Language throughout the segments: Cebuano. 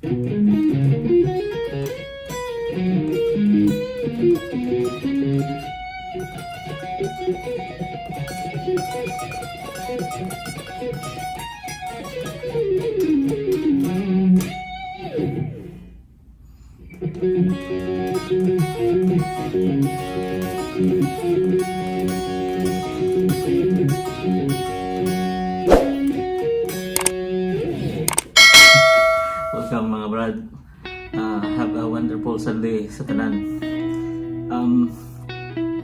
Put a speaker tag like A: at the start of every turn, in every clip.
A: Welcome, mga brad. Have a wonderful Sunday sa tanan.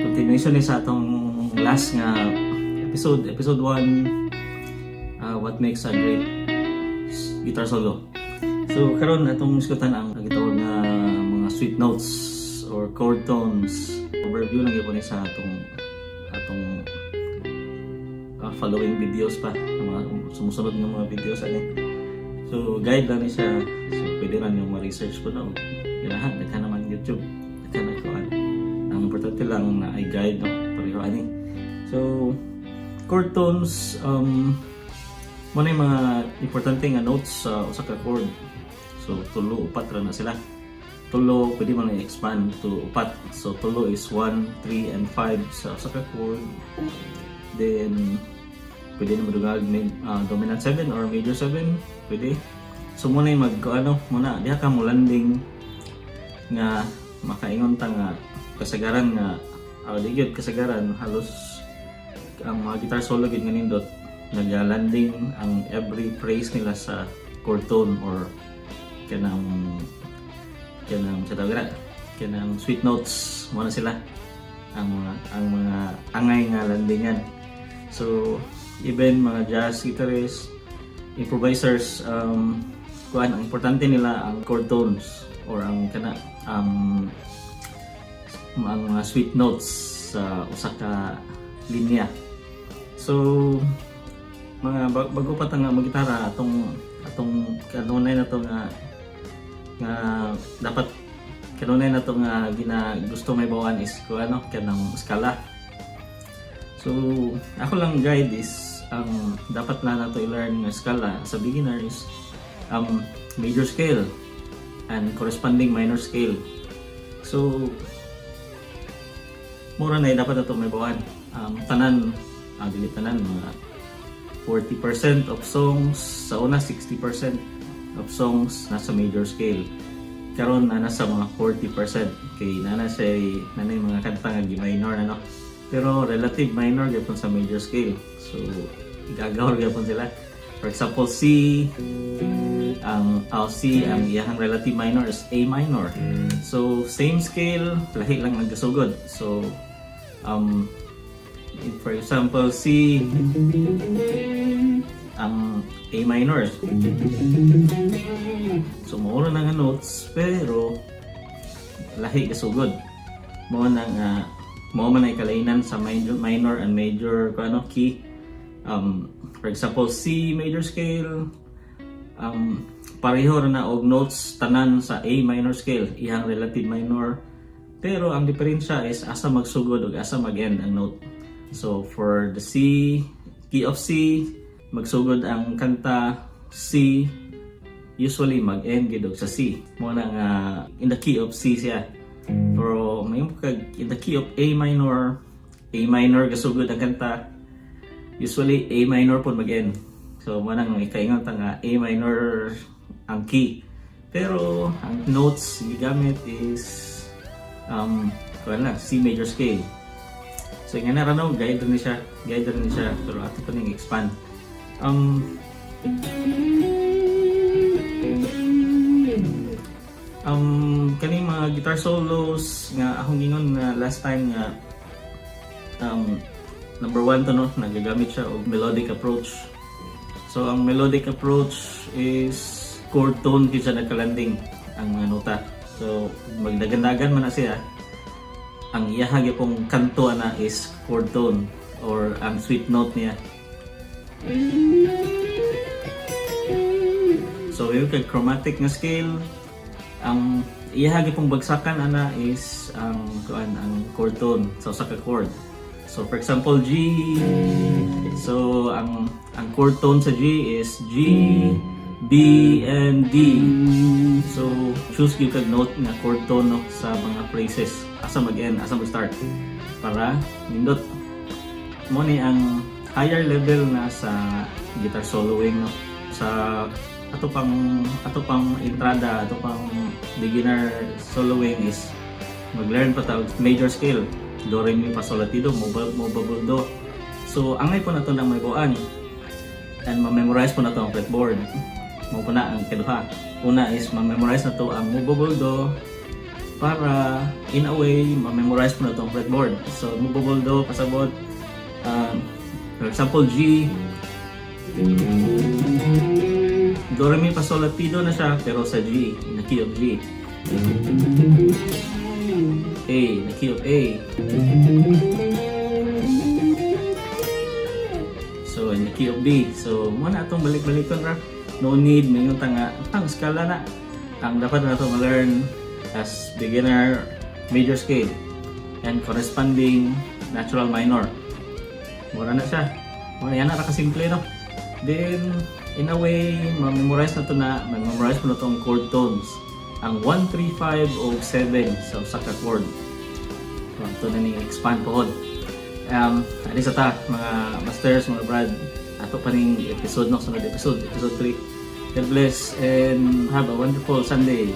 A: Continuation ni sa atong last nga episode, episode 1, what makes a great guitar solo. So karon atong isgutan ang gitawag nga mga sweet notes or chord tones. Overview lang gyud ni sa atong atong following videos pa, ang mga sumusunod nga mga videos ani. So guide lang ni siya. So pwede ra yung ma-research po no. Ganahan, daghan naman YouTube. Daghan na kuan. Ang importante lang na ay guide no, pareho ani. So chord tones, mao na yung mga importante nga notes sa usa ka chord. So tulo, upat ra na sila. Tulo, pwede mo na i-expand to upat. So tulo is 1, 3 and 5 sa usa ka chord. Then pwede na madungag dominant 7 or major 7, pwede. So muna yung mag ano muna diha ka mo landing nga makaingon ta nga kasagaran nga di gyud kasagaran, halos ang mga guitar solo gyud nga nindot, nagalanding ang every phrase nila sa chord tone or kanang kanang sa tawag na kanang sweet notes. Mo na sila ang mga angay nga landingan. So even mga jazz guitarists, improvisers, kuan, ang importante nila ang chord tones or ang kana ang mga sweet notes sa usa ka linya. So mga bago pa ta nga magitara, atong atong kanunay na to nga nga dapat kanunay na to nga gina gusto may bawaan is ko ano kanang skala. So ako lang guide is ang dapat na nato i-learn nga skala sa beginner is major scale and corresponding minor scale. So mura na dapat nato may bawaan. Tanan, dili tanan, mga 40% of songs sa una, 60% of songs nasa major scale. Karon na nasa mga 40% kay nana say nana yung mga kanta nga gi-minor na no. Pero relative minor gyapon sa major scale. So gagawin gyapon sila. For example, C, ang C, ang iyahang relative minor is A minor. So same scale, lahi lang ang gasugod. So for example, C, ang A minor. So mao na nga notes pero lahi gasugod. Mao na nga mao man ay kalainan sa minor, minor and major ko ano key. For example, C major scale, pareho ra na og notes tanan sa A minor scale, iyang relative minor. Pero ang diferensya is asa magsugod ug asa mag-end ang note. So for the C, key of C, magsugod ang kanta C, usually mag-end gid og sa C. Mo na nga in the key of C siya. Pero may kag in the key of A minor, A minor gasugod ang kanta. Usually A minor pod mag-end. So mo nang ikaingon ta nga A minor ang key. Pero ang notes gigamit is kuan lang, C major scale. So nga na ra no, guide rin siya, guide rin siya pero ato pa ning expand. Kaning mga guitar solos nga akong gingon nga last time nga number one to no, nagagamit siya og melodic approach. So ang melodic approach is chord tone gyud siya nagkalanding ang mga nota. So magdagandagan man na siya, ang iyaha gyapong kanto ana is chord tone or ang sweet note niya. So yung kay chromatic nga scale, ang iyaha gyapong bagsakan ana is ang kuan, ang chord tone sa usa ka chord. So for example, G. So ang chord tone sa G is G, B and D. So choose gyud kag note nga chord tone, no, sa mga phrases. Asa mag-end, asa mag-start para nindot. Mao ni ang higher level na sa guitar soloing, no. Sa ato pang entrada, ato pang beginner soloing is mag-learn pa ta og major scale. Do, re, mi, fa, sol, la, ti, do, movable do. So angay po nato nang mahibaw-an and ma-memorize po nato ang fretboard. Mao po na ang kaduha. Una is ma-memorize nato ang movable do para in a way ma-memorize po nato ang fretboard. So movable do, pasabot, for example, G, Do, Re, Mi, Fa, Sol, La, Ti, Do na siya pero sa G, in the key of G. A, in the key of A. So, in the key of B. So, mao na atong balik-balikon ra. No need, mingon ta nga, ang skala na. Ang dapat na ito ma-learn as beginner, major scale and corresponding natural minor. Mura na siya. Mura yan na kasimple, no? Then, in a way, ma-memorize na to na, ma-memorize mo na tong chord tones. Ang 1, 3, 5 o 7 sa usa ka chord. So, ito na ni expand pohon. Adi sa ta, mga masters, mga brad, ato pa ning episode, no, sunod episode, episode 3. God bless and have a wonderful Sunday.